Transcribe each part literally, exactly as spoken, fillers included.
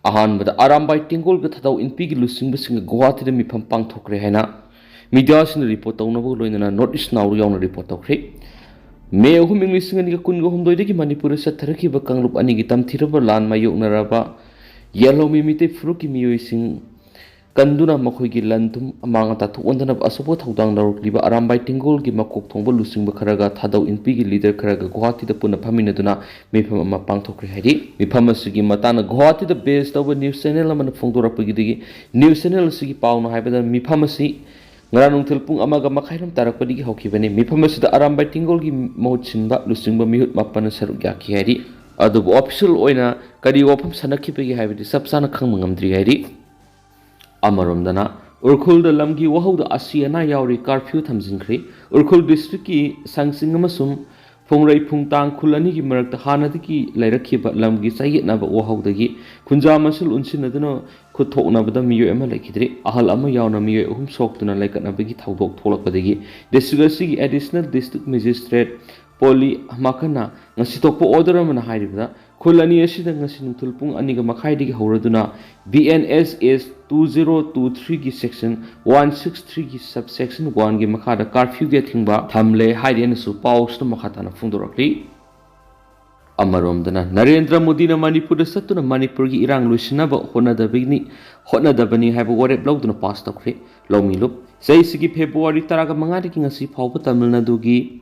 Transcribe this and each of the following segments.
ꯑꯍꯥꯟꯕꯗ ꯑꯔꯥꯝꯕꯥꯏ ꯇꯦꯡꯒꯣꯜꯒ ꯊꯥꯗꯧ ꯏꯟꯄꯤꯒꯤ ꯂꯨꯆꯤꯡꯕꯁꯤꯡꯒ ꯒꯨꯋꯥꯍꯥꯇꯤꯗ ꯃꯤꯐꯝ ꯄꯥꯡꯊꯣꯛꯈ꯭ꯔꯦ ꯍꯥꯏꯅ ꯃꯤꯗꯤꯌꯥꯁꯤꯡꯅ ꯔꯤꯄꯣꯔꯠ ꯇꯧꯅꯕꯒ ꯂꯣꯏꯅꯅ ꯅꯣꯔꯠ ꯏꯁ ꯅꯥꯎ ꯌꯥꯎꯅ ꯔꯤꯄꯣꯔꯠ ꯇꯧꯈ꯭ꯔꯦ꯫ ꯃꯦ ꯑꯍꯨꯝ, ꯏꯪ ꯂꯤꯁꯤꯡ ꯑꯅꯤꯒ ꯀꯨꯟꯒ ꯍꯨꯝꯗꯣꯏꯗꯒꯤ ꯃꯅꯤꯄꯨꯔꯗ ꯆꯠꯊꯔꯛꯈꯤꯕ ꯀꯥꯡꯂꯨꯞ ꯑꯅꯤꯒꯤ ꯇꯝꯊꯤꯔꯕ ꯂꯥꯟ ꯃꯥꯌꯣꯛꯅꯔꯕ ꯌꯦꯜꯍꯧꯃꯤ ꯃꯤꯇꯩ ꯐꯨꯔꯨꯞꯀꯤ ꯃꯤꯑꯣꯏꯁꯤꯡ ꯀꯟꯗꯨꯅ ꯃꯈꯣꯏꯒꯤ ꯂꯟ ꯊꯨꯝ ꯑꯃꯥꯡ ꯑꯇꯥ ꯊꯣꯛꯍꯟꯗꯅꯕ ꯑꯆꯧꯕ ꯊꯧꯗꯥꯡ ꯂꯧꯔꯛꯂꯤꯕ ꯑꯔꯥꯝꯕꯥꯏ ꯇꯦꯡꯒꯣꯜꯒꯤ ꯃꯀꯣꯛ ꯊꯣꯡꯕ ꯂꯨꯆꯤꯡꯕ ꯈꯔꯒ ꯊꯥꯗꯧ ꯏꯟꯄꯤꯒꯤ ꯂꯤꯗꯔ ꯈꯔꯒ ꯒꯨꯋꯥꯍꯥꯇꯤꯗ ꯄꯨꯟꯅ ꯐꯝꯃꯤꯟꯅꯗꯨꯅ ꯃꯤꯐꯝ ꯑꯃ ꯄꯥꯡꯊꯣꯛꯈ꯭ꯔꯦ ꯍꯥꯏꯔꯤ꯫ ꯃꯤꯐꯝ ꯑꯁꯤꯒꯤ ꯃꯇꯥꯡꯗ ꯒꯨꯋꯥꯍꯥꯇꯤꯗ ꯕꯦꯁ ꯇꯧꯕ ꯅ꯭ꯌꯨꯁ ꯆꯦꯅꯦꯜ ꯑꯃꯅ ꯐꯣꯡꯗꯣꯔꯛꯄꯒꯤꯗꯒꯤ ꯅ꯭ꯌꯨꯁ ꯆꯦꯅꯦꯜ ꯑꯁꯤꯒꯤ ꯄꯥꯎꯅ ꯍꯥꯏꯕꯗ ꯃꯤꯐꯝ ꯑꯁꯤ ꯉꯔꯥꯡ ꯅꯨꯡꯊꯤꯜ ꯄꯨꯡ ꯑꯃꯒ ꯃꯈꯥꯏꯔꯣꯝ ꯇꯥꯔꯛꯄꯗꯒꯤ ꯍꯧꯈꯤꯕꯅꯤ꯫ ꯃꯤꯐꯝ ꯑꯁꯤꯗ ꯑꯔꯥꯝꯕꯥꯏ ꯇꯦꯡꯒꯣꯜꯒꯤ ꯃꯍꯨꯠ ꯁꯤꯟꯕ ꯂꯨꯆꯤꯡꯕ ꯃꯤꯍꯨꯠ ꯃꯥꯄꯟꯅ ꯁꯔꯨꯛ ꯌꯥꯈꯤ ꯍꯥꯏꯔꯤ꯫ ꯑꯗꯨꯕꯨ ꯑꯣꯐꯤꯁꯤꯌꯦꯜ ꯑꯣꯏꯅ ꯀꯔꯤ ꯋꯥꯐꯝ ꯁꯥꯟꯅꯈꯤꯕꯒꯦ ꯍꯥꯏꯕꯗꯤ ꯆꯞ ꯆꯥꯅ ꯈꯪꯕ ꯉꯝꯗ꯭ꯔꯤ ꯍꯥꯏꯔꯤ꯫ ꯑꯃꯔꯣꯝꯗꯅ ꯎꯔꯈꯨꯜꯗ ꯂꯝꯒꯤ ꯋꯥꯍꯧꯗ ꯑꯁꯤ ꯑꯅꯥ ꯌꯥꯎꯔꯤ ꯀꯥꯔꯐ꯭ꯌꯨ ꯊꯝꯖꯤꯟꯈ꯭ꯔꯦ꯫ ꯎꯔꯈꯨꯜ ꯗꯤꯁꯇ꯭ꯔꯤꯛꯀꯤ ꯁꯪꯁꯤꯡ ꯑꯃꯁꯨꯡ ꯐꯣꯡꯔꯩ ꯐꯨꯡꯇꯥꯡ ꯈꯨꯜ ꯑꯅꯤꯒꯤ ꯃꯔꯛꯇ ꯍꯥꯟꯅꯗꯒꯤ ꯂꯩꯔꯛꯈꯤꯕ ꯂꯝꯒꯤ ꯆꯌꯦꯠꯅꯕ ꯋꯥꯍꯧꯗꯒꯤ ꯈꯨꯟꯖꯥ ꯃꯁꯦꯜ ꯎꯟꯁꯤꯟꯅꯗꯨꯅ ꯈꯨꯠ ꯊꯣꯛꯅꯕꯗ ꯃꯤꯑꯣꯏ ꯑꯃ ꯂꯩꯈꯤꯗ꯭ꯔꯦ꯫ ꯑꯍꯜ ꯑꯃ ꯌꯥꯎꯅ ꯃꯤꯑꯣꯏ ꯑꯍꯨꯝ ꯁꯣꯛꯇꯨꯅ ꯂꯩꯀꯠꯅꯕꯒꯤ ꯊꯧꯗꯣꯛ ꯊꯣꯛꯂꯛꯄꯗꯒꯤ ꯗꯤꯁꯇ꯭ꯔꯤꯛ ꯑꯁꯤꯒꯤ ꯑꯦꯗꯤꯁꯅꯦꯜ ꯗꯤꯁꯇ꯭ꯔꯤꯛ ꯃꯦꯖꯤꯁꯇ꯭ꯔꯦꯠ ꯄꯣꯂꯤ ꯃꯥꯀꯟꯅ ꯉꯁꯤ ꯊꯣꯛꯄ ꯑꯣꯔꯗꯔ ꯑꯃꯅ ꯍꯥꯏꯔꯤꯕꯗ, ꯈꯨꯜ ꯑꯅꯤ ꯑꯁꯤꯗ ꯉꯁꯤ ꯅꯨꯡꯊꯤꯜ ꯄꯨꯡ ꯑꯅꯤꯒ ꯃꯈꯥꯏꯗꯒꯤ ꯍꯧꯔꯗꯨꯅ B N S S two zero two three ꯒꯤ section one six three ꯒꯤ subsection one ꯒꯤ ꯃꯈꯥꯗ ꯀꯥꯔꯐ꯭ꯌꯨꯒꯤ ꯑꯊꯤꯡꯕ ꯊꯝꯂꯦ ꯍꯥꯏꯔꯤ ꯍꯥꯏꯅꯁꯨ ꯄꯥꯎꯁꯤꯗ ꯃꯈꯥ ꯇꯥꯅ ꯐꯣꯡꯗꯣꯔꯛꯂꯤ꯫ ꯑꯃꯔꯣꯝꯗꯅ ꯅꯔꯦꯟꯗ꯭ꯔ ꯃꯣꯗꯤꯅ ꯃꯅꯤꯄꯨꯔꯗ ꯆꯠꯇꯨꯅ ꯃꯅꯤꯄꯨꯔꯒꯤ ꯏꯔꯥꯡ ꯂꯣꯏꯁꯤꯟꯅꯕ ꯍꯣꯠꯅꯗꯕꯅꯤ, ꯍꯣꯠꯅꯗꯕꯅꯤ ꯍꯥꯏꯕ ꯋꯥꯔꯦꯞ ꯂꯧꯗꯨꯅ ꯄꯥꯁ ꯇꯧꯈ꯭ꯔꯦ꯫ ꯂꯧꯃꯤ ꯂꯨꯞ꯫ ꯆꯍꯤꯁꯤꯒꯤ ꯐꯦꯕ꯭ꯔꯨꯋꯥꯔꯤ ꯇꯔꯥꯒ ꯃꯉꯥꯗꯒꯤ ꯉꯁꯤ ꯐꯥꯎꯕ ꯇꯥꯃꯤꯜ ꯅꯥꯗꯨꯒꯤ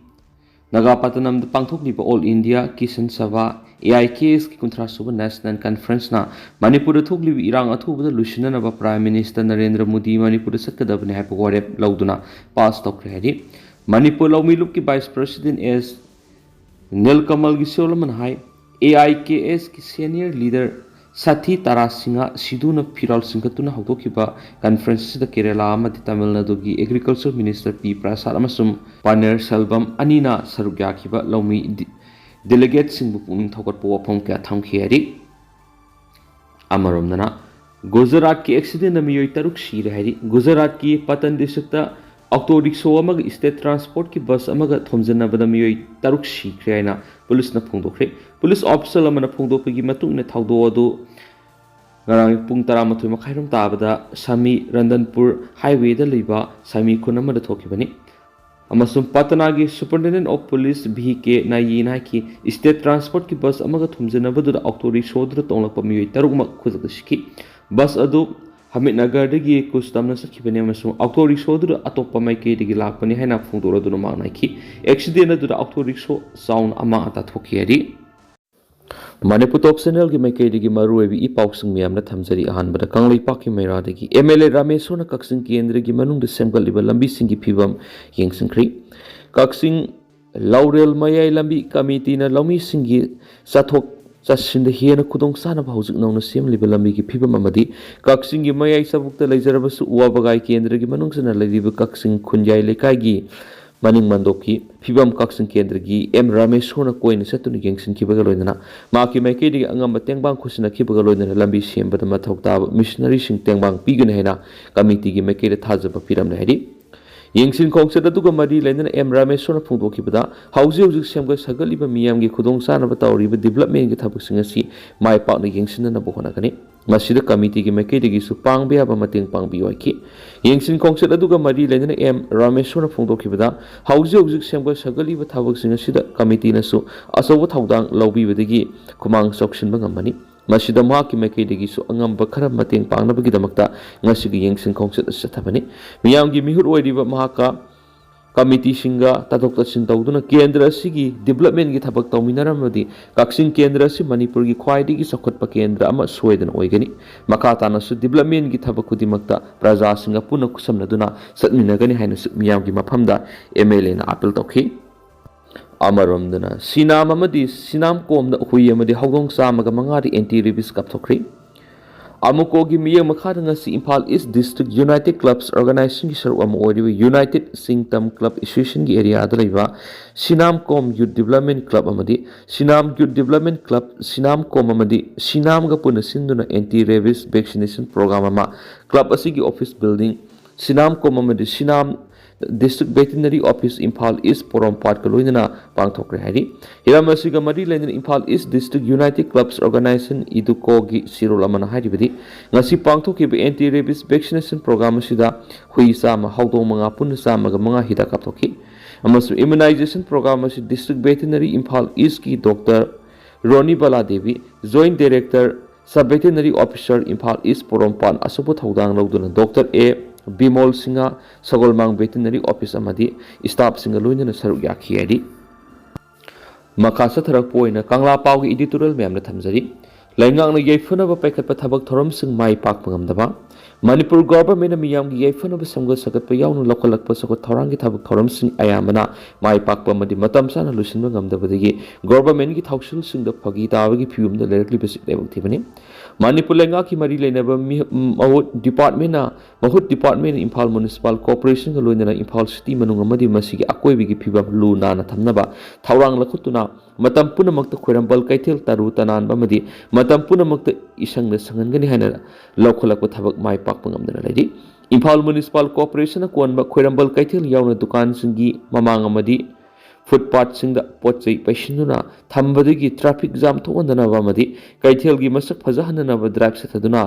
ꯅꯥꯒꯥꯄꯇꯅꯝꯗ ꯄꯥꯡꯊꯣꯛꯂꯤꯕ all India Kisan Sabha, A I K S ꯀꯤ ꯀꯨꯟꯊ꯭ꯔꯥ ꯁꯨꯕ ꯅꯦꯁꯅꯦꯜ ꯀꯟꯐꯔꯦꯟꯁꯅ ꯃꯅꯤꯄꯨꯔꯗ ꯊꯣꯛꯂꯤꯕ ꯏꯔꯥꯡ ꯑꯊꯨꯕꯗ ꯂꯣꯏꯁꯤꯟꯅꯅꯕ ꯄ꯭ꯔꯥꯏꯝ ꯃꯤꯅꯤꯁꯇꯔ ꯅꯔꯦꯟꯗ꯭ꯔ ꯃꯣꯗꯤ ꯃꯅꯤꯄꯨꯔꯗ ꯆꯠꯀꯗꯕꯅꯤ ꯍꯥꯏꯕ ꯋꯥꯔꯦꯞ ꯂꯧꯗꯨꯅ ꯄꯥꯁ ꯇꯧꯈ꯭ꯔꯦ ꯍꯥꯏꯔꯤ꯫ ꯃꯅꯤꯄꯨꯔ ꯂꯧꯃꯤ ꯂꯨꯞꯀꯤ ꯚꯥꯏꯁ ꯄ꯭ꯔꯁꯤꯗꯦꯟ ꯑꯦꯁ ꯅꯤꯜꯀꯃꯜ ꯒꯤꯁꯣꯜ ꯑꯃꯅ ꯍꯥꯏ, A I K S ꯀꯤ ꯁꯦꯅꯤꯌꯔ ꯂꯤꯗꯔ ꯁꯥꯊꯤ ꯇꯥꯔꯥ ꯁꯤꯡꯍ ꯁꯤꯙꯨꯅ ꯐꯤꯔꯥꯜ ꯆꯤꯡꯈꯠꯇꯨꯅ ꯍꯧꯗꯣꯛꯈꯤꯕ ꯀꯟꯐꯔꯦꯟꯁ ꯑꯁꯤꯗ ꯀꯦꯔꯦꯂꯥ ꯑꯃꯗꯤ ꯇꯥꯃꯤꯜ ꯅꯥꯗꯨꯒꯤ ꯑꯦꯒ꯭ꯔꯤꯀꯜꯆꯔ ꯃꯤꯅꯤꯁꯇꯔ ꯄꯤ ꯄ꯭ꯔꯁꯥꯗ ꯑꯃꯁꯨꯡ ꯄꯅꯤꯔꯁꯦꯜꯚꯝ ꯑꯅꯤꯅ ꯁꯔꯨꯛ ꯌꯥꯈꯤꯕ ꯂꯧꯃꯤ ꯗꯤ-, ꯗꯦꯂꯤꯒꯦꯠꯁꯤꯡꯕꯨ ꯄꯨꯛꯅꯤꯡ ꯊꯧꯒꯠꯄ ꯋꯥꯐꯝ ꯀꯌꯥ ꯊꯝꯈꯤ ꯍꯥꯏꯔꯤ꯫ ꯑꯃꯔꯣꯝꯗꯅ ꯒꯨꯖꯔꯥꯠꯀꯤ ꯑꯦꯛꯁꯤꯗꯦꯟꯗ ꯃꯤꯑꯣꯏ ꯇꯔꯨꯛ ꯁꯤꯔꯦ ꯍꯥꯏꯔꯤ꯫ ꯒꯨꯖꯔꯥꯠꯀꯤ ꯄꯇꯟ ꯗꯤꯁꯇ꯭ꯔꯤꯛꯇ ꯑꯣꯇꯣ ꯔꯤꯛꯁꯣ ꯑꯃꯒ ꯏꯁꯇꯦꯠ ꯇ꯭ꯔꯥꯟꯁꯄꯣꯔꯠꯀꯤ ꯕꯁ ꯑꯃꯒ ꯊꯣꯝꯖꯤꯟꯅꯕꯗ ꯃꯤꯑꯣꯏ ꯇꯔꯨꯛ ꯁꯤꯈ꯭ꯔꯦ ꯍꯥꯏꯅ ꯄꯨꯂꯤꯁꯅ ꯐꯣꯡꯗꯣꯛꯈ꯭ꯔꯦ꯫ ꯄꯨꯂꯤꯁ ꯑꯣꯐꯤꯁꯦꯜ ꯑꯃꯅ ꯐꯣꯡꯗꯣꯛꯄꯒꯤ ꯃꯇꯨꯡ ꯏꯟꯅ ꯊꯧꯗꯣꯛ ꯑꯗꯨ ꯉꯔꯥꯡ ꯄꯨꯡ ꯇꯔꯥꯃꯥꯊꯣꯏ ꯃꯈꯥꯏꯔꯣꯝ ꯇꯥꯕꯗ ꯁꯥꯃꯤ ꯔꯟꯗꯟꯄꯨꯔ ꯍꯥꯏꯋꯦꯗ ꯂꯩꯕ ꯁꯥꯃꯤ ꯈꯨꯟ ꯑꯃꯗ ꯊꯣꯛꯈꯤꯕꯅꯤ꯫ ꯑꯃꯁꯨꯡ ꯄꯇꯅꯥꯒꯤ ꯁꯨꯄꯔꯤꯟꯇꯦꯟꯗꯦꯟ ꯑꯣꯐ ꯄꯨꯂꯤꯁ ꯚꯤ ꯀꯦ ꯅꯥꯌꯤꯅ ꯍꯥꯏꯈꯤ, ꯁ꯭ꯇꯦꯠ ꯇ꯭ꯔꯥꯟꯁꯄꯣꯔꯠꯀꯤ ꯕꯁ ꯑꯃꯒ ꯊꯣꯝꯖꯤꯟꯅꯕꯗꯨꯗ ꯑꯣꯛꯇꯣ ꯔꯤꯛꯁꯣꯗꯨꯗ ꯇꯣꯡꯂꯛꯄ ꯃꯤꯑꯣꯏ ꯇꯔꯨꯛꯃꯛ ꯈꯨꯗꯛꯇ ꯁꯤꯈꯤ꯫ ꯕꯁ ꯑꯗꯨ ꯍꯃꯤꯠꯅꯒꯔꯗꯒꯤ ꯀꯨꯁ ꯇꯝꯅ ꯆꯠꯈꯤꯕꯅꯤ ꯑꯃꯁꯨꯡ ꯑꯣꯛꯇꯣ ꯔꯤꯛꯁꯣꯗꯨꯗ ꯑꯇꯣꯞꯄ ꯃꯥꯏꯀꯩꯗꯒꯤ ꯂꯥꯛꯄꯅꯤ ꯍꯥꯏꯅ ꯐꯣꯡꯗꯣꯔꯗꯨꯅ ꯃꯥꯡꯅꯈꯤ꯫ ꯑꯦꯛꯁꯤꯗꯦꯟ ꯑꯗꯨꯗ ꯑꯣꯛꯇꯣ ꯔꯤꯛꯁꯣ ꯆꯥꯎꯅ ꯑꯃ ꯇꯥꯊꯣꯛꯈꯤ ꯍꯥꯏꯔꯤ꯫ ꯃꯅꯤꯄꯨꯔ ꯇꯣꯞ ꯆꯦꯅꯦꯜꯒꯤ ꯃꯥꯏꯀꯩꯗꯒꯤ ꯃꯔꯨꯑꯣꯏꯕ ꯏ ꯄꯥꯎꯁꯤꯡ ꯃꯌꯥꯝꯅ ꯊꯝꯖꯔꯤ꯫ ꯑꯍꯥꯟꯕꯗ ꯀꯪꯂꯩꯄꯥꯛꯀꯤ ꯃꯩꯔꯥꯗꯒꯤ ꯑꯦꯝ ꯑꯦꯜ ꯑꯦ ꯔꯥꯃꯦꯁꯣꯔꯅ ꯀꯛꯆꯤꯡ ꯀꯦꯟꯗ꯭ꯔꯒꯤ ꯃꯅꯨꯡꯗ ꯁꯦꯝꯒꯠꯂꯤꯕ ꯂꯝꯕꯤꯁꯤꯡꯒꯤ ꯐꯤꯕꯝ ꯌꯦꯡꯁꯤꯟꯈ꯭ꯔꯤ꯫ ꯀꯛꯆꯤꯡ ꯂꯧꯔꯦꯜ ꯃꯌꯥꯏ ꯂꯝꯕꯤ ꯀꯃꯤꯇꯤꯅ ꯂꯧꯃꯤꯁꯤꯡꯒꯤ ꯆꯠꯊꯣꯛ ꯆꯠꯁꯤꯟꯗ ꯍꯦꯟꯅ ꯈꯨꯗꯣꯡ ꯆꯥꯅꯕ ꯍꯧꯖꯤꯛ ꯅꯧꯅ ꯁꯦꯝꯂꯤꯕ ꯂꯝꯕꯤꯒꯤ ꯐꯤꯕꯝ ꯑꯃꯗꯤ ꯀꯛꯆꯤꯡꯒꯤ ꯃꯌꯥꯏ ꯆꯕꯨꯛꯇ ꯂꯩꯖꯔꯕꯁꯨ ꯋꯥꯕꯒꯥꯏ ꯀꯦꯟꯗ꯭ꯔꯒꯤ ꯃꯅꯨꯡ ꯆꯟꯅ ꯂꯩꯔꯤꯕ ꯀꯛꯆꯤꯡ ꯈꯨꯟꯌꯥꯏ ꯂꯩꯀꯥꯏꯒꯤ ꯃꯅꯤꯡ ꯃꯟꯗꯣꯞꯀꯤ ꯐꯤꯕꯝ ꯀꯛꯆꯤꯡ ꯀꯦꯟꯗ꯭ꯔꯒꯤ ꯑꯦꯝ ꯔꯥꯃꯦꯁꯣꯔꯅ ꯀꯣꯏꯅ ꯆꯠꯇꯨꯅ ꯌꯦꯡꯁꯤꯟꯈꯤꯕꯒ ꯂꯣꯏꯅꯅ ꯃꯍꯥꯛꯀꯤ ꯃꯥꯏꯀꯩꯗꯒꯤ ꯑꯉꯝꯕ ꯇꯦꯡꯕꯥꯡ ꯈꯨꯠꯁꯤꯟꯅꯈꯤꯕꯒ ꯂꯣꯏꯅꯅ ꯂꯝꯕꯤ ꯁꯦꯝꯕꯗ ꯃꯊꯧ ꯇꯥꯕ ꯃꯤꯁꯅꯔꯤꯁꯤꯡ ꯇꯦꯡꯕꯥꯡ ꯄꯤꯒꯅꯤ ꯍꯥꯏꯅ ꯀꯃꯤꯇꯤꯒꯤ ꯃꯥꯏꯀꯩꯗ ꯊꯥꯖꯕ ꯄꯤꯔꯝꯂꯦ ꯍꯥꯏꯔꯤ꯫ ꯌꯦꯡꯁꯤꯟ ꯈꯣꯡꯆꯠ ꯑꯗꯨꯒ ꯃꯔꯤ ꯂꯩꯅꯅ ꯑꯦꯝ ꯔꯥꯃꯦꯁꯣꯔꯅ ꯐꯣꯡꯗꯣꯛꯈꯤꯕꯗ, ꯍꯧꯖꯤꯛ ꯍꯧꯖꯤꯛ ꯁꯦꯝꯒꯠ ꯁꯥꯒꯠꯂꯤꯕ ꯃꯤꯌꯥꯝꯒꯤ ꯈꯨꯗꯣꯡꯆꯥꯅꯕ ꯇꯧꯔꯤꯕ ꯗꯤꯕꯂꯞꯃꯦꯟꯒꯤ ꯊꯕꯛꯁꯤꯡ ꯑꯁꯤ ꯃꯥꯏ ꯄꯥꯛꯅ ꯌꯦꯡꯁꯤꯟꯅꯅꯕ ꯍꯣꯠꯅꯒꯅꯤ꯫ ꯃꯁꯤꯗ ꯀꯃꯤꯇꯤꯒꯤ ꯃꯥꯏꯀꯩꯗꯒꯤꯁꯨ ꯄꯥꯡꯕ ꯌꯥꯕ ꯃꯇꯦꯡ ꯄꯥꯡꯕꯤꯌꯨ ꯍꯥꯏꯈꯤ꯫ ꯌꯦꯡꯁꯤꯟ ꯈꯣꯡꯆꯠ ꯑꯗꯨꯒ ꯃꯔꯤ ꯂꯩꯅꯅ ꯑꯦꯝ ꯔꯥꯃꯦꯁꯣꯔꯅ ꯐꯣꯡꯗꯣꯛꯈꯤꯕꯗ, ꯍꯧꯖꯤꯛ ꯍꯧꯖꯤꯛ ꯁꯦꯝꯒꯠ ꯁꯥꯒꯠꯂꯤꯕ ꯊꯕꯛꯁꯤꯡ ꯑꯁꯤꯗ ꯀꯃꯤꯇꯤꯅꯁꯨ ꯑꯆꯧꯕ ꯊꯧꯗꯥꯡ ꯂꯧꯕꯤꯕꯗꯒꯤ ꯈꯨꯃꯥꯡ ꯆꯥꯎꯁꯤꯟꯕ ꯉꯝꯒꯅꯤ꯫ ꯃꯁꯤꯗ ꯃꯍꯥꯛꯀꯤ ꯃꯥꯏꯀꯩꯗꯒꯤꯁꯨ ꯑꯉꯝꯕ ꯈꯔ ꯃꯇꯦꯡ ꯄꯥꯡꯅꯕꯒꯤꯗꯃꯛꯇ ꯉꯁꯤꯒꯤ ꯌꯦꯡꯁꯤꯟ ꯈꯣꯡꯆꯠ ꯑꯁꯤ ꯆꯠꯊꯕꯅꯤ꯫ ꯃꯤꯌꯥꯝꯒꯤ ꯃꯤꯍꯨꯠ ꯑꯣꯏꯔꯤꯕ ꯃꯍꯥꯛꯀ ꯀꯃꯤꯇꯤꯁꯤꯡꯒ ꯇꯥꯊꯣꯛ ꯇꯥꯁꯤꯟ ꯇꯧꯗꯨꯅ ꯀꯦꯟꯗ꯭ꯔ ꯑꯁꯤꯒꯤ ꯗꯤꯕꯂꯞꯃꯦꯟꯒꯤ ꯊꯕꯛ ꯇꯧꯃꯤꯟꯅꯔꯝꯃꯕꯗꯤ ꯀꯛꯆꯤꯡ ꯀꯦꯟꯗ꯭ꯔ ꯑꯁꯤ ꯃꯅꯤꯄꯨꯔꯒꯤ ꯈ꯭ꯋꯥꯏꯗꯒꯤ ꯆꯥꯎꯈꯠꯄ ꯀꯦꯟꯗ꯭ꯔ ꯑꯃ ꯁꯣꯏꯗꯅ ꯑꯣꯏꯒꯅꯤ꯫ ꯃꯈꯥ ꯇꯥꯅꯁꯨ ꯗꯤꯕꯂꯞꯃꯦꯟꯒꯤ ꯊꯕꯛ ꯈꯨꯗꯤꯡꯃꯛꯇ ꯄ꯭ꯔꯖꯥꯁꯤꯡꯒ ꯄꯨꯟꯅ ꯈꯨꯠꯁꯝꯅꯗꯨꯅ ꯆꯠꯃꯤꯟꯅꯒꯅꯤ ꯍꯥꯏꯅꯁꯨ ꯃꯤꯌꯥꯝꯒꯤ ꯃꯐꯝꯗ ꯑꯦꯝ ꯑꯦꯜ ꯑꯦꯅ ꯑꯥꯄꯤꯜ ꯇꯧꯈꯤ꯫ ꯑꯃꯔꯣꯝꯗꯅ ꯁꯤꯅꯥꯝ ꯑꯃꯗꯤ ꯁꯤꯅꯥꯝ ꯀꯣꯝꯗ ꯍꯨꯏ ꯑꯃꯗꯤ ꯍꯧꯗꯣꯡ ꯆꯥꯝꯃꯒ ꯃꯉꯥꯗꯤ ꯑꯦꯟꯇꯤ ꯔꯦꯕꯤꯁ ꯀꯥꯞꯊꯣꯛꯈ꯭ꯔꯤ꯫ ꯑꯃꯨꯀꯣꯒꯤ ꯃꯤꯠꯌꯦꯡ ꯃꯈꯥꯗ ꯉꯁꯤ ꯏꯝꯐꯥꯜ ꯏꯁ ꯗꯤꯁꯇ꯭ꯔꯤꯛ ꯌꯨꯅꯥꯏꯇꯦꯗ ꯀ꯭ꯂꯕꯁ ꯑꯣꯔꯒꯅꯥꯏꯖꯦꯁꯟꯒꯤ ꯁꯔꯨꯛ ꯑꯃ ꯑꯣꯏꯔꯤꯕ ꯌꯨꯅꯥꯏꯇꯦꯗ ꯆꯤꯡꯇꯝ ꯀ꯭ꯂꯕ ꯑꯦꯁꯣꯁꯤꯌꯦꯁꯟꯒꯤ ꯑꯦꯔꯤꯌꯥꯗ ꯂꯩꯕ ꯁꯤꯅꯥꯝ ꯀꯣꯝ ꯌꯨꯠ ꯗꯤꯕꯂꯞꯃꯦꯟ ꯀ꯭ꯂꯕ ꯑꯃꯗꯤ ꯁꯤꯅꯥꯝ ꯌꯨꯠ ꯗꯤꯕꯂꯞꯃꯦꯟ ꯀ꯭ꯂꯕ ꯁꯤꯅꯥꯝ ꯀꯣꯝ ꯑꯃꯗꯤ ꯁꯤꯅꯥꯝꯒ ꯄꯨꯟꯅ ꯁꯤꯟꯗꯨꯅ ꯑꯦꯟꯇꯤ ꯔꯦꯕꯤꯁ ꯚꯦꯛꯁꯤꯅꯦꯁꯟ ꯄ꯭ꯔꯣꯒ꯭ꯔꯥꯝ ꯑꯃ ꯀ꯭ꯂꯕ ꯑꯁꯤꯒꯤ ꯑꯣꯐꯤꯁ ꯕꯤꯜꯗꯤꯡ ꯁꯤꯅꯥꯝ ꯀꯣꯝ ꯑꯃꯗꯤ ꯁꯤꯅꯥꯝ District Veterinary Office, Imphal East, ꯄꯣꯔꯣꯝꯄꯥꯠꯀ ꯂꯣꯏꯅꯅ ꯄꯥꯡꯊꯣꯛꯈ꯭ꯔꯦ ꯍꯥꯏꯔꯤ꯫ ꯍꯤꯔꯝ ꯑꯁꯤꯒ ꯃꯔꯤ ꯂꯩꯅꯅ Imphal East District United Clubs Organization, IDUCO ꯒꯤ ꯁꯤꯔꯣꯜ ꯑꯃꯅ ꯍꯥꯏꯔꯤꯕꯗꯤ, ꯉꯁꯤ ꯄꯥꯡꯊꯣꯛꯈꯤꯕ anti rabies vaccination program ꯑꯁꯤꯗ ꯍꯨꯏ ꯆꯥꯝꯃ, ꯍꯧꯗꯣꯡ ꯃꯉꯥ, ꯄꯨꯟꯅ ꯆꯥꯝꯃꯒ ꯃꯉꯥ ꯍꯤꯗꯥꯛ ꯀꯥꯞꯊꯣꯛꯈꯤ꯫ ꯑꯃꯁꯨꯡ immunization program ꯑꯁꯤ District Veterinary Imphal East ꯀꯤ Doctor Ronibala Devi, Joint Director, Sub Veterinary Officer, Imphal East, ꯄꯣꯔꯣꯝꯄꯥꯠ ꯑꯆꯧꯕ ꯊꯧꯗꯥꯡ ꯂꯧꯗꯨꯅ Doctor ꯑꯦ ꯕꯤꯃꯣꯜ ꯁꯤꯡꯍ, ꯁꯒꯣꯜꯃꯥꯡ Veterinary Office ꯑꯃꯗꯤ staff ꯁꯤꯡꯒ ꯂꯣꯏꯅꯅ ꯁꯔꯨꯛ ꯌꯥꯈꯤ ꯍꯥꯏꯔꯤ꯫ ꯃꯈꯥ ꯆꯠꯊꯔꯛꯄ ꯑꯣꯏꯅ ꯀꯪꯂꯥ ꯄꯥꯎꯒꯤ editorial ꯃꯌꯥꯝꯅ ꯊꯝꯖꯔꯤ꯫ ꯂꯩꯉꯥꯛꯅ ꯌꯥꯏꯐꯅꯕ ꯄꯥꯏꯈꯠꯄ ꯊꯕꯛ ꯊꯧꯔꯝꯁꯤꯡ ꯃꯥꯏ ꯄꯥꯛꯄ ꯉꯝꯗꯕ꯫ ꯃꯅꯤꯄꯨꯔ government ꯅ ꯃꯤꯌꯥꯝꯒꯤ ꯌꯥꯏꯐꯅꯕ ꯁꯦꯝꯒꯠ ꯁꯥꯒꯠꯄ ꯌꯥꯎꯅ ꯂꯧꯈꯠꯂꯛꯄ ꯆꯥꯎꯈꯠ ꯊꯧꯔꯥꯡꯒꯤ ꯊꯕꯛ ꯊꯧꯔꯝꯁꯤꯡ ꯑꯌꯥꯝꯕꯅ ꯃꯥꯏ ꯄꯥꯛꯄ ꯑꯃꯗꯤ ꯃꯇꯝ ꯆꯥꯅ ꯂꯣꯏꯁꯤꯟꯕ ꯉꯝꯗꯕꯗꯒꯤ government ꯀꯤ ꯊꯧꯁꯤꯜꯁꯤꯡꯗ ꯐꯥꯒꯤ ꯇꯥꯕꯒꯤ ꯐꯤꯕꯝꯗ ꯂꯩꯔꯛꯂꯤꯕꯁꯤ ꯂꯥꯏꯕꯛ ꯊꯤꯕꯅꯤ꯫ ꯃꯅꯤꯄꯨꯔ ꯂꯩꯉꯥꯛꯀꯤ ꯃꯔꯤ ꯂꯩꯅꯕ ꯃꯤ-, ꯃꯍꯨꯠ department ꯅ, ꯃꯍꯨꯠ department ꯅ Imphal Municipal Corporation ꯒ ꯂꯣꯏꯅꯅ Imphal city ꯃꯅꯨꯡ ꯑꯃꯗꯤ ꯃꯁꯤꯒꯤ ꯑꯀꯣꯏꯕꯒꯤ ꯐꯤꯕꯝ ꯂꯨ ꯅꯥꯟꯅ ꯊꯝꯅꯕ ꯊꯧꯔꯥꯡ ꯂꯧꯈꯠꯇꯨꯅ ꯃꯇꯝ ꯄꯨꯝꯅꯃꯛꯇ ꯈ꯭ꯋꯥꯏꯔꯝꯕꯟ ꯀꯩꯊꯦꯜ ꯇꯔꯨ ꯇꯅꯥꯟꯕ ꯑꯃꯗꯤ ꯃꯇꯝ ꯄꯨꯝꯅꯃꯛꯇ ꯏꯁꯪꯗ ꯁꯪꯍꯟꯒꯅꯤ ꯍꯥꯏꯅ ꯂꯧꯈꯠꯂꯛꯄ ꯊꯕꯛ ꯃꯥꯏ ꯄꯥꯛꯄ ꯉꯝꯗꯅ ꯂꯩꯔꯤ꯫ Imphal Municipal Corporation ꯅ ꯀꯣꯟꯕ ꯈ꯭ꯋꯥꯏꯔꯝꯕꯟ ꯀꯩꯊꯦꯜ ꯌꯥꯎꯅ ꯗꯨꯀꯥꯟꯁꯤꯡꯒꯤ ꯃꯃꯥꯡ ꯑꯃꯗꯤ footpath ꯁꯤꯡꯗ ꯄꯣꯠ ꯆꯩ ꯄꯩꯁꯤꯟꯗꯨꯅ ꯊꯝꯕꯗꯒꯤ traffic jam ꯊꯣꯛꯍꯟꯗꯅꯕ ꯑꯃꯗꯤ ꯀꯩꯊꯦꯜꯒꯤ ꯃꯁꯛ ꯐꯖꯍꯟꯅꯅꯕ drive ꯆꯠꯊꯗꯨꯅ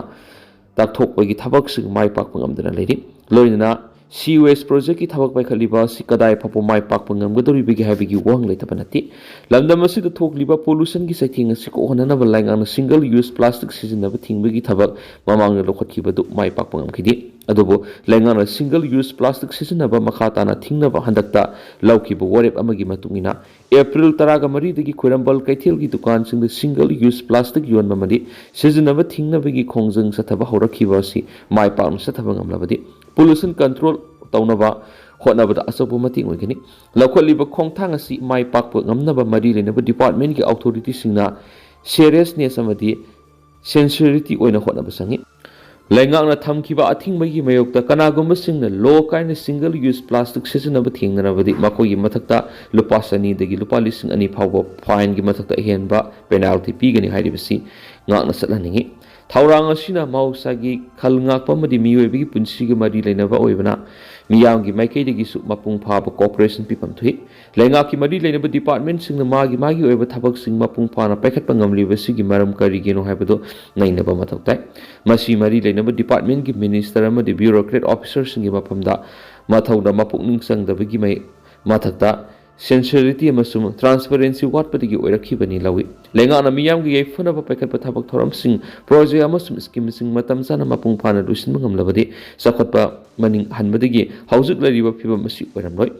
ꯇꯥꯛꯊꯣꯛꯄꯒꯤ ꯊꯕꯛꯁꯤꯡ ꯃꯥꯏ ꯄꯥꯛꯄ ꯉꯝꯗꯅ ꯂꯩꯔꯤ꯫ ꯂꯣꯏꯅꯅ sewage project ꯀꯤ ꯊꯕꯛ ꯄꯥꯏꯈꯠꯂꯤꯕ ꯑꯁꯤ ꯀꯗꯥꯏ ꯐꯥꯎꯕ ꯃꯥꯏ ꯄꯥꯛꯄ ꯉꯝꯒꯗꯧꯔꯤꯕꯒꯦ ꯍꯥꯏꯕꯒꯤ ꯋꯥꯍꯪ ꯂꯩꯇꯕ ꯅꯠꯇꯦ꯫ ꯂꯝꯗꯝ ꯑꯁꯤꯗ ꯊꯣꯛꯂꯤꯕ pollution ꯒꯤ ꯆꯩꯊꯦꯡ ꯑꯁꯤ ꯀꯣꯛꯍꯟꯅꯅꯕ ꯂꯩꯉꯥꯛꯅ single use plastic ꯁꯤꯖꯤꯟꯅꯕ ꯊꯤꯡꯕꯒꯤ ꯊꯕꯛ ꯃꯃꯥꯡꯗ ꯂꯧꯈꯠꯈꯤꯕꯗꯨ ꯃꯥꯏ ꯄꯥꯛꯄ ꯉꯝꯈꯤꯗꯦ꯫ ꯑꯗꯨꯕꯨ ꯂꯩꯉꯥꯛꯅ single use plastic ꯁꯤꯖꯤꯟꯅꯕ ꯃꯈꯥ ꯇꯥꯅ ꯊꯤꯡꯅꯕ ꯍꯟꯗꯛꯇ ꯂꯧꯈꯤꯕ ꯋꯥꯔꯦꯞ ꯑꯃꯒꯤ ꯃꯇꯨꯡ ꯏꯟꯅ April ꯇꯔꯥꯒ ꯃꯔꯤꯗꯒꯤ ꯈ꯭ꯋꯥꯏꯔꯝꯕꯟ ꯀꯩꯊꯦꯜꯒꯤ ꯗꯨꯀꯥꯟꯁꯤꯡꯗ single use plastic ꯌꯣꯟꯕ ꯑꯃꯗꯤ ꯁꯤꯖꯤꯟꯅꯕ ꯊꯤꯡꯅꯕꯒꯤ ꯈꯣꯡꯖꯪ ꯆꯠꯊꯕ ꯍꯧꯔꯛꯈꯤꯕ ꯑꯁꯤ ꯃꯥꯏ ꯄꯥꯛꯅ ꯆꯠꯊꯕ ꯉꯝꯂꯕꯗꯤ pollution control ꯇꯧꯅꯕ ꯍꯣꯠꯅꯕꯗ ꯑꯆꯧꯕ ꯃꯇꯦꯡ ꯑꯣꯏꯒꯅꯤ꯫ ꯂꯧꯈꯠꯂꯤꯕ ꯈꯣꯡꯊꯥꯡ ꯑꯁꯤ ꯃꯥꯏ ꯄꯥꯛꯄ ꯉꯝꯅꯕ ꯃꯔꯤ ꯂꯩꯅꯕ department ꯀꯤ authority ꯁꯤꯡꯅ seriousness ꯑꯃꯗꯤ sincerity ꯑꯣꯏꯅ ꯍꯣꯠꯅꯕ ꯆꯪꯏ꯫ ꯂꯩꯉꯥꯛꯅ ꯊꯝꯈꯤꯕ ꯑꯊꯤꯡꯕꯒꯤ ꯃꯥꯌꯣꯛꯇ ꯀꯅꯥꯒꯨꯝꯕꯁꯤꯡꯅ ꯂꯣ ꯀꯥꯏꯅ single use plastic ꯁꯤꯖꯤꯟꯅꯕ ꯊꯦꯡꯅꯔꯕꯗꯤ ꯃꯈꯣꯏꯒꯤ ꯃꯊꯛꯇ ꯂꯨꯄꯥ ꯆꯅꯤꯗꯒꯤ ꯂꯨꯄꯥ ꯂꯤꯁꯤꯡ ꯑꯅꯤ ꯐꯥꯎꯕ fine ꯒꯤ ꯃꯊꯛꯇ ꯑꯍꯦꯟꯕ penalty ꯄꯤꯒꯅꯤ ꯍꯥꯏꯔꯤꯕꯁꯤ ꯉꯥꯛꯅ ꯆꯠꯍꯟꯅꯤꯡꯏ꯫ ꯊꯧꯔꯥꯡ ꯑꯁꯤꯅ ꯃꯍꯧꯁꯥꯒꯤ ꯈꯜ ꯉꯥꯛꯄ ꯑꯃꯗꯤ ꯃꯤꯑꯣꯏꯕꯒꯤ ꯄꯨꯟꯁꯤꯒ ꯃꯔꯤ ꯂꯩꯅꯕ ꯑꯣꯏꯕꯅ ꯃꯤꯌꯥꯝꯒꯤ ꯃꯥꯏꯀꯩꯗꯒꯤꯁꯨ ꯃꯄꯨꯡ ꯐꯥꯕ cooperation ꯄꯤꯐꯝ ꯊꯣꯛꯏ꯫ ꯂꯩꯉꯥꯛꯀꯤ ꯃꯔꯤ ꯂꯩꯅꯕ departmentꯁꯤꯡꯅ ꯃꯥꯒꯤ ꯃꯥꯒꯤ ꯑꯣꯏꯕ ꯊꯕꯛꯁꯤꯡ ꯃꯄꯨꯡ ꯐꯥꯅ ꯄꯥꯏꯈꯠꯄ ꯉꯝꯂꯤꯕꯁꯤꯒꯤ ꯃꯔꯝ ꯀꯔꯤꯒꯤꯅꯣ ꯍꯥꯏꯕꯗꯨ ꯅꯩꯅꯕ ꯃꯊꯧ ꯇꯥꯏ꯫ ꯃꯁꯤ ꯃꯔꯤ ꯂꯩꯅꯕ departmentꯀꯤ minister ꯑꯃꯗꯤ bureaucrat officerꯁꯤꯡꯒꯤ ꯃꯐꯝꯗ ꯃꯊꯧꯗ ꯃꯄꯨꯛꯅꯤꯡ ꯆꯪꯗꯕꯒꯤ ꯃꯩ-, ꯃꯊꯛꯇ sincerity ꯑꯃꯁꯨꯡ transparency ꯋꯥꯠꯄꯗꯒꯤ ꯑꯣꯏꯔꯛꯈꯤꯕꯅꯤ ꯂꯧꯏ꯫ ꯂꯩꯉꯥꯛꯅ ꯃꯤꯌꯥꯝꯒꯤ ꯌꯥꯏꯐꯅꯕ ꯄꯥꯏꯈꯠꯄ ꯊꯕꯛ ꯊꯧꯔꯝꯁꯤꯡ, project ꯑꯃꯁꯨꯡ schemeꯁꯤꯡ ꯃꯇꯝ ꯆꯥꯅ ꯃꯄꯨꯡ ꯐꯥꯅ ꯂꯣꯏꯁꯤꯟꯕ ꯉꯝꯂꯕꯗꯤ ꯆꯥꯎꯈꯠꯄ ꯃꯅꯤꯡ ꯍꯟꯕꯗꯒꯤ ꯍꯧꯖꯤꯛ ꯂꯩꯔꯤꯕ ꯐꯤꯕꯝ ꯑꯁꯤ ꯑꯣꯏꯔꯝꯂꯣꯏ꯫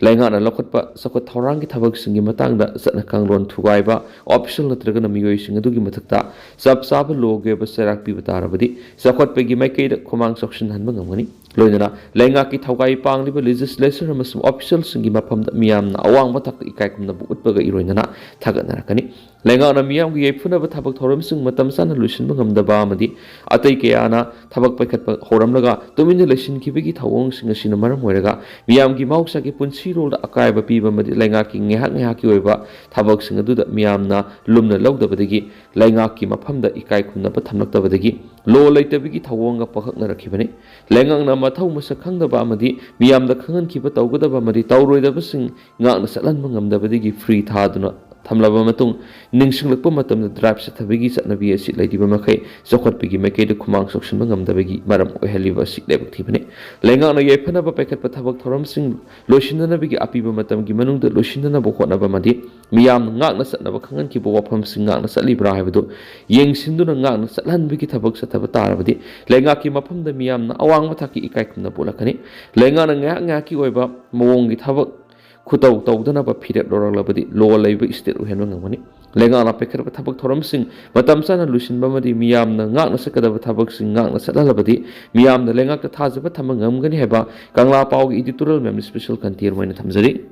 ꯂꯩꯉꯥꯛꯅ ꯂꯧꯈꯠꯄ ꯆꯥꯎꯈꯠ ꯊꯧꯔꯥꯡꯒꯤ ꯊꯕꯛꯁꯤꯡꯒꯤ ꯃꯇꯥꯡꯗ ꯆꯠꯅ ꯀꯥꯡꯂꯣꯟ ꯊꯨꯒꯥꯏꯕ, official ꯅꯠꯇ꯭ꯔꯒꯅ ꯃꯤꯑꯣꯏꯁꯤꯡ ꯑꯗꯨꯒꯤ ꯃꯊꯛꯇ ꯆꯞ ꯆꯥꯕ lawꯒꯤ ꯑꯣꯏꯕ ꯆꯩꯔꯥꯛ ꯄꯤꯕ ꯇꯥꯔꯕꯗꯤ ꯆꯥꯎꯈꯠꯄꯒꯤ ꯃꯥꯏꯀꯩꯗ ꯈꯨꯃꯥꯡ ꯆꯥꯎꯁꯤꯟꯍꯟꯕ ꯉꯝꯒꯅꯤ꯫ ꯂꯣꯏꯅꯅ ꯂꯩꯉꯥꯛꯀꯤ ꯊꯧꯒꯥꯏ ꯄꯥꯡꯂꯤꯕ legislature ꯑꯃꯁꯨꯡ officialꯁꯤꯡꯒꯤ ꯃꯐꯝꯗ ꯃꯤꯌꯥꯝꯅ ꯑꯋꯥꯡꯕ ꯊꯥꯛꯇ ꯏꯀꯥꯏ ꯈꯨꯝꯅꯕ ꯎꯠꯄꯒ ꯏꯔꯣꯏꯅꯅ ꯊꯥꯒꯠꯅꯔꯛꯀꯅꯤ꯫ ꯂꯩꯉꯥꯛꯅ ꯃꯤꯌꯥꯝꯒꯤ ꯌꯥꯏꯐꯅꯕ ꯊꯕꯛ ꯊꯧꯔꯝꯁꯤꯡ ꯃꯇꯝ ꯆꯥꯅ ꯂꯣꯏꯁꯤꯟꯕ ꯉꯝꯗꯕ ꯑꯃꯗꯤ ꯑꯇꯩ ꯀꯌꯥꯅ ꯊꯕꯛ ꯄꯥꯏꯈꯠꯄ ꯍꯧꯔꯝꯂꯒ ꯇꯨꯃꯤꯟꯅ ꯂꯩꯁꯤꯟꯈꯤꯕꯒꯤ ꯊꯧꯑꯣꯡꯁꯤꯡ ꯑꯁꯤꯅ ꯃꯔꯝ ꯑꯣꯏꯔꯒ ꯃꯤꯌꯥꯝꯒꯤ ꯃꯍꯧꯁꯥꯒꯤ ꯄꯨꯟꯁꯤꯔꯣꯜꯗ ꯑꯀꯥꯏꯕ ꯄꯤꯕ ꯑꯃꯗꯤ ꯂꯩꯉꯥꯛꯀꯤ ꯉꯥꯏꯍꯥꯛ ꯉꯥꯏꯍꯥꯛꯀꯤ ꯑꯣꯏꯕ ꯊꯕꯛꯁꯤꯡ ꯑꯗꯨꯗ ꯃꯤꯌꯥꯝꯅ ꯂꯨꯝꯅ ꯂꯧꯗꯕꯗꯒꯤ ꯂꯩꯉꯥꯛꯀꯤ ꯃꯐꯝꯗ ꯏꯀꯥꯏ ꯈꯨꯝꯅꯕ ꯊꯝꯂꯛꯇꯕꯗꯒꯤ law ꯂꯩꯇꯕꯒꯤ ꯊꯧꯑꯣꯡꯒ ꯄꯥꯡꯈꯛꯅꯔꯛꯈꯤꯕꯅꯤ꯫ ꯂꯩꯉꯥꯛꯅ ꯃꯊꯧ ꯃꯁꯛ ꯈꯪꯗꯕ ꯑꯃꯗꯤ ꯃꯤꯌꯥꯝꯗ ꯈꯪꯍꯟꯈꯤꯕ ꯇꯧꯒꯗꯕ ꯑꯃꯗꯤ ꯇꯧꯔꯣꯏꯗꯕꯁꯤꯡ ꯉꯥꯛꯅ ꯆꯠꯍꯟꯕ ꯉꯝꯗꯕꯗꯒꯤ free ꯊꯥꯗꯨꯅ ꯊꯝꯂꯕ ꯃꯇꯨꯡ ꯅꯤꯡꯁꯤꯡꯂꯛꯄ ꯃꯇꯝꯗ drive ꯆꯠꯊꯕꯒꯤ ꯆꯠꯅꯕꯤ ꯑꯁꯤ ꯂꯩꯔꯤꯕ ꯃꯈꯩ ꯆꯥꯎꯈꯠꯄꯒꯤ ꯃꯥꯏꯀꯩꯗ ꯈꯨꯃꯥꯡ ꯆꯥꯎꯁꯤꯟꯕ ꯉꯝꯗꯕꯒꯤ ꯃꯔꯝ ꯑꯣꯏꯍꯜꯂꯤꯕ ꯑꯁꯤ ꯂꯥꯏꯕꯛ ꯊꯤꯕꯅꯤ꯫ ꯂꯩꯉꯥꯛꯅ ꯌꯥꯏꯐꯅꯕ ꯄꯥꯏꯈꯠꯄ ꯊꯕꯛ ꯊꯧꯔꯝꯁꯤꯡ ꯂꯣꯏꯁꯤꯟꯅꯅꯕꯒꯤ ꯑꯄꯤꯕ ꯃꯇꯝꯒꯤ ꯃꯅꯨꯡꯗ ꯂꯣꯏꯁꯤꯟꯅꯅꯕ ꯍꯣꯠꯅꯕ ꯑꯃꯗꯤ ꯃꯤꯌꯥꯝꯅ ꯉꯥꯛꯅ ꯆꯠꯅꯕ ꯈꯪꯍꯟꯈꯤꯕ ꯋꯥꯐꯝꯁꯤꯡ ꯉꯥꯛꯅ ꯆꯠꯂꯤꯕ꯭ꯔꯥ ꯍꯥꯏꯕꯗꯨ ꯌꯦꯡꯁꯤꯟꯗꯨꯅ ꯉꯥꯛꯅ ꯆꯠꯍꯟꯕꯒꯤ ꯊꯕꯛ ꯆꯠꯊꯕ ꯇꯥꯔꯕꯗꯤ ꯂꯩꯉꯥꯛꯀꯤ ꯃꯐꯝꯗ ꯃꯤꯌꯥꯝꯅ ꯑꯋꯥꯡꯕ ꯊꯥꯛꯀꯤ ꯏꯀꯥꯏ ꯈꯨꯝꯅꯕ ꯎꯠꯂꯛꯀꯅꯤ꯫ ꯂꯩꯉꯥꯛꯅ ꯉꯥꯏꯍꯥꯛ ꯉꯥꯏꯍꯥꯛꯀꯤ ꯑꯣꯏꯕ ꯃꯑꯣꯡꯒꯤ ꯊꯕꯛ ꯈꯨꯇꯧ ꯇꯧꯗꯅꯕ ꯐꯤꯔꯦꯞ ꯂꯧꯔꯛꯂꯕꯗꯤ law ꯂꯩꯕ state ꯑꯣꯏꯍꯟꯕ ꯉꯝꯒꯅꯤ꯫ ꯂꯩꯉꯥꯛꯅ ꯄꯥꯏꯈꯠꯄ ꯊꯕꯛ ꯊꯧꯔꯝꯁꯤꯡ ꯃꯇꯝ ꯆꯥꯅ ꯂꯣꯏꯁꯤꯟꯕ ꯑꯃꯗꯤ ꯃꯤꯌꯥꯝꯅ ꯉꯥꯛꯅ ꯆꯠꯀꯗꯕ ꯊꯕꯛꯁꯤꯡ ꯉꯥꯛꯅ ꯆꯠꯍꯜꯂꯕꯗꯤ ꯃꯤꯌꯥꯝꯅ ꯂꯩꯉꯥꯛꯇ ꯊꯥꯖꯕ ꯊꯝꯕ ꯉꯝꯒꯅꯤ ꯍꯥꯏꯕ ꯀꯪꯂꯥ ꯄꯥꯎꯒꯤ editorial ꯃꯌꯥꯝ special content ꯑꯣꯏꯅ ꯊꯝꯖꯔꯤ꯫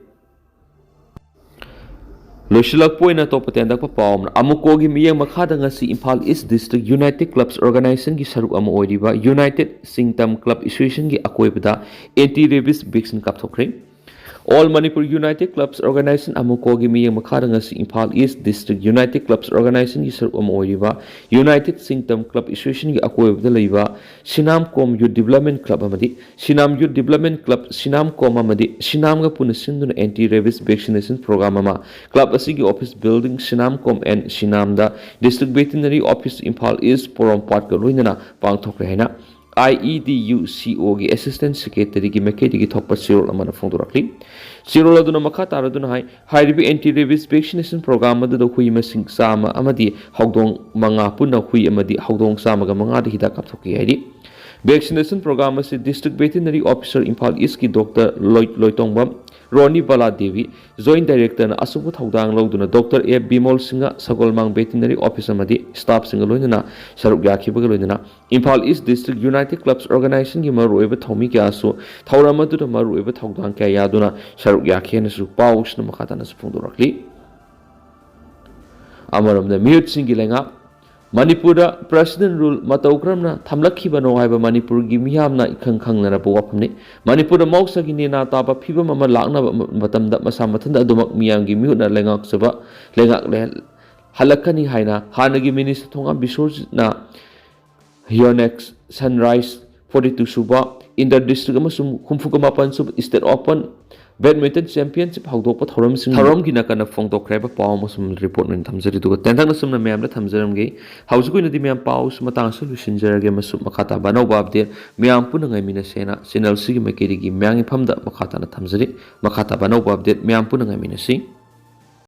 ꯂꯣꯏꯁꯤꯜꯂꯛꯄ ꯑꯣꯏꯅ ꯑꯇꯣꯞꯄ ꯇꯦꯟꯇꯛꯄ ꯄꯥꯎ ꯑꯃꯅ, ꯑꯃꯨꯀꯣꯒꯤ ꯃꯤꯠꯌꯦꯡ ꯃꯈꯥꯗ ꯉꯁꯤ Imphal East District United Clubs Organizationꯒꯤ ꯁꯔꯨꯛ ꯑꯃ ꯑꯣꯏꯔꯤꯕ United Singtam Club Associationꯒꯤ ꯑꯀꯣꯏꯕꯗ anti rabies vaccine ꯀꯥꯞꯊꯣꯛꯈ꯭ꯔꯦ꯫ All Manipur United Clubs Organization, ꯑꯃꯨꯀꯣꯒꯤ ꯃꯤꯠꯌꯦꯡ ꯃꯈꯥꯗ ꯉꯁꯤ ꯏꯝꯐꯥꯜ ꯏꯁ ꯗꯤꯁꯇ꯭ꯔꯤꯛ ꯌꯨꯅꯥꯏꯇꯦꯗ ꯀ꯭ꯂꯕꯁ ꯑꯣꯔꯒꯅꯥꯏꯖꯦꯁꯟꯒꯤ ꯁꯔꯨꯛ ꯑꯃ ꯑꯣꯏꯔꯤꯕ ꯌꯨꯅꯥꯏꯇꯦꯗ ꯁꯤꯡꯇꯝ ꯀ꯭ꯂꯕ ꯑꯦꯁꯣꯁꯤꯌꯦꯁꯟꯒꯤ ꯑꯀꯣꯏꯕꯗ ꯂꯩꯕ ꯁꯤꯅꯥꯝꯀꯣꯝ ꯌꯨꯠ ꯗꯤꯕꯂꯞꯃꯦꯟ ꯀ꯭ꯂꯕ ꯑꯃꯗꯤ ꯁꯤꯅꯥꯝ ꯌꯨꯠ ꯗꯤꯕꯂꯞꯃꯦꯟ ꯀ꯭ꯂꯕ ꯁꯤꯅꯥꯝꯀꯣꯝ ꯑꯃꯗꯤ ꯁꯤꯅꯥꯝꯒ ꯄꯨꯟꯅ ꯁꯤꯟꯗꯨꯅ ꯑꯦꯟꯇꯤ ꯔꯦꯕꯤꯁ ꯚꯦꯛꯁꯤꯅꯦꯁꯟ ꯄ꯭ꯔꯣꯒ꯭ꯔꯥꯝ ꯑꯃ ꯀ꯭ꯂꯕ ꯑꯁꯤꯒꯤ ꯑꯣꯐꯤꯁ ꯕꯤꯜꯗꯤꯡ ꯁꯤꯅꯥꯝꯀꯣꯝ ꯑꯦꯟ ꯁꯤꯅꯥꯝꯗ district veterinary office Imphal east ꯄꯣꯔꯣꯝꯄꯥꯠꯀ ꯂꯣꯏꯅꯅ ꯄꯥꯡꯊꯣꯛꯈ꯭ꯔꯦ ꯍꯥꯏꯅ ꯑꯥꯏ ꯏ ꯗꯤ ꯌꯨ ꯁꯤ ꯑꯣꯒꯤ ꯑꯦꯁꯤꯁꯇꯦꯟ ꯁꯦꯀ꯭ꯔꯦꯇꯔꯤꯒꯤ ꯃꯥꯏꯀꯩꯗꯒꯤ ꯊꯣꯛꯄ ꯆꯦꯔꯣꯜ ꯑꯃꯅ ꯐꯣꯡꯗꯣꯔꯛꯂꯤ꯫ ꯆꯦꯔꯣꯜ ꯑꯗꯨꯅ ꯃꯈꯥ ꯇꯥꯔꯗꯨꯅ ꯍꯥꯏ, ꯍꯥꯏꯔꯤꯕ ꯑꯦꯟꯇꯤ ꯔꯦꯕꯤꯁ ꯚꯦꯛꯁꯤꯅꯦꯁꯟ ꯄ꯭ꯔꯣꯒ꯭ꯔꯥꯝ ꯑꯗꯨꯗ ꯍꯨꯏ ꯃꯁꯤꯡ ꯆꯥꯝꯃ ꯑꯃꯗꯤ ꯍꯧꯗꯣꯡ ꯃꯉꯥ, ꯄꯨꯟꯅ ꯍꯨꯏ ꯑꯃꯗꯤ ꯍꯧꯗꯣꯡ ꯆꯥꯝꯃꯒ ꯃꯉꯥꯗ ꯍꯤꯗꯥꯛ ꯀꯥꯞꯊꯣꯛꯈꯤ ꯍꯥꯏꯔꯤ꯫ ꯚꯦꯛꯁꯤꯅꯦꯁꯟ ꯄ꯭ꯔꯣꯒ꯭ꯔꯥꯝ ꯑꯁꯤ ꯗꯤꯁꯇ꯭ꯔꯤꯛ ꯚꯦꯇꯤꯅꯔꯤ ꯑꯣꯐꯤꯁꯔ ꯏꯝꯐꯥꯜ ꯏꯁꯀꯤ ꯗꯣꯛꯇꯔ ꯂꯣꯏ-, ꯂꯣꯏꯇꯣꯡꯕꯝ ꯔꯣꯅꯤ ꯕꯂꯥ ꯗꯦꯕꯤ, ꯖꯣꯏꯟꯠ ꯗꯥꯏꯔꯦꯛꯇꯔꯅ ꯑꯆꯧꯕ ꯊꯧꯗꯥꯡ ꯂꯧꯗꯨꯅ ꯗꯣꯛꯇꯔ ꯑꯦ ꯕꯤꯃꯣꯜ ꯁꯤꯡꯍ, ꯁꯒꯣꯜꯃꯥꯡ ꯚꯦꯇꯤꯅꯔꯤ ꯑꯣꯐꯤꯁ ꯑꯃꯗꯤ ꯁ꯭ꯇꯥꯐꯁꯤꯡꯒ ꯂꯣꯏꯅꯅ ꯁꯔꯨꯛ ꯌꯥꯈꯤꯕꯒ ꯂꯣꯏꯅꯅ ꯏꯝꯐꯥꯜ ꯏꯁ ꯗꯤꯁꯇ꯭ꯔꯤꯛ ꯌꯨꯅꯥꯏꯇꯦꯗ ꯀ꯭ꯂꯕꯁ ꯑꯣꯔꯒꯅꯥꯏꯖꯦꯁꯟꯒꯤ ꯃꯔꯨꯑꯣꯏꯕ ꯊꯧꯃꯤ ꯀꯌꯥꯁꯨ ꯊꯧꯔꯝ ꯑꯗꯨꯗ ꯃꯔꯨꯑꯣꯏꯕ ꯊꯧꯗꯥꯡ ꯀꯌꯥ ꯌꯥꯗꯨꯅ ꯁꯔꯨꯛ ꯌꯥꯈꯤ ꯍꯥꯏꯅꯁꯨ ꯄꯥꯎꯁꯤꯅ ꯃꯈꯥ ꯇꯥꯅꯁꯨ ꯐꯣꯡꯗꯣꯔꯛꯂꯤ꯫ ꯑꯃꯔꯣꯝꯗ ꯃꯤꯍꯨꯠꯁꯤꯡꯒꯤ ꯂꯩꯉꯥꯛ ꯃꯅꯤꯄꯨꯔꯗ ꯄ꯭ꯔꯦꯁꯤꯗꯦꯟ ꯔꯨꯜ ꯃꯇꯧ ꯀꯔꯝꯅ ꯊꯝꯂꯛꯈꯤꯕꯅꯣ ꯍꯥꯏꯕ ꯃꯅꯤꯄꯨꯔꯒꯤ ꯃꯤꯌꯥꯝꯅ ꯏꯈꯪ ꯈꯪꯅꯔꯕ ꯋꯥꯐꯝꯅꯤ꯫ ꯃꯅꯤꯄꯨꯔꯗ ꯃꯍꯧꯁꯥꯒꯤ ꯅꯦꯅꯥ ꯇꯥꯕ ꯐꯤꯕꯝ ꯑꯃ ꯂꯥꯛꯅꯕ ꯃꯇꯝꯗ ꯃꯁꯥ ꯃꯊꯟꯇ ꯑꯗꯨꯃꯛ ꯃꯤꯌꯥꯝꯒꯤ ꯃꯤꯍꯨꯠꯅ ꯂꯩꯉꯥꯛꯆꯕ ꯂꯩꯉꯥꯛ ꯂꯩꯍꯜ-, ꯍꯜꯂꯛꯀꯅꯤ ꯍꯥꯏꯅ ꯍꯥꯟꯅꯒꯤ ꯃꯤꯅꯤꯁꯇꯔ ꯊꯣꯉꯥꯝ ꯕꯤꯁꯣꯔꯖꯤꯠꯅ ꯌꯣꯅꯦꯛꯁ ꯁꯟꯔꯥꯏꯁ ꯐꯣꯔꯇꯤ ꯇꯨ ꯁꯨꯕ ꯏꯟꯇꯔ ꯗꯤꯁꯇ꯭ꯔꯤꯛ ꯑꯃꯁꯨꯡ ꯍꯨꯝꯐꯨꯒ ꯃꯥꯄꯟ ꯁꯨꯕ ꯏꯁꯇꯦꯠ ꯑꯣꯄꯟ ꯕꯦꯗꯃꯤꯟꯇꯟ ꯆꯦꯝꯄꯤꯌꯟꯁꯤꯞ ꯍꯧꯗꯣꯛꯄ ꯊꯧꯔꯝꯁꯤꯡ ꯊꯧꯔꯝꯒꯤ ꯅꯥꯀꯟꯗ ꯐꯣꯡꯗꯣꯛꯈ꯭ꯔꯦ ꯍꯥꯏꯕ ꯄꯥꯎ ꯑꯃꯁꯨ ꯔꯤꯄꯣꯔꯠ ꯑꯣꯏꯅ ꯊꯝꯖꯔꯤ꯫ ꯑꯗꯨꯒ ꯇꯦꯟꯇꯛꯅ ꯆꯨꯝꯅ ꯃꯌꯥꯝꯗ ꯊꯝꯖꯔꯝꯒꯦ꯫ ꯍꯧꯖꯤꯛ ꯑꯣꯏꯅꯗꯤ ꯃꯌꯥꯝ ꯄꯥꯎꯁꯤ ꯃꯇꯥꯡ ꯑꯁꯤꯗ ꯂꯣꯏꯁꯤꯟꯖꯔꯒꯦ꯫ ꯃꯁꯨ ꯃꯈꯥ ꯇꯥꯕ ꯑꯅꯧꯕ ꯑꯞꯗꯦꯠ ꯃꯌꯥꯝ ꯄꯨꯟꯅ ꯉꯥꯏꯃꯤꯟꯅꯁꯦꯅ ꯆꯦꯅꯦꯜꯁꯤꯒꯤ ꯃꯥꯏꯀꯩꯗꯒꯤ ꯃꯌꯥꯝꯒꯤ ꯐꯝꯗ ꯃꯈꯥ ꯇꯥꯅ ꯊꯝꯖꯔꯤ꯫ ꯃꯈꯥ ꯇꯥꯕ ꯑꯅꯧꯕ ꯑꯞꯗꯦꯠ ꯃꯌꯥꯝ ꯄꯨꯟꯅ ꯉꯥꯏꯃꯤꯟꯅꯁꯤ꯫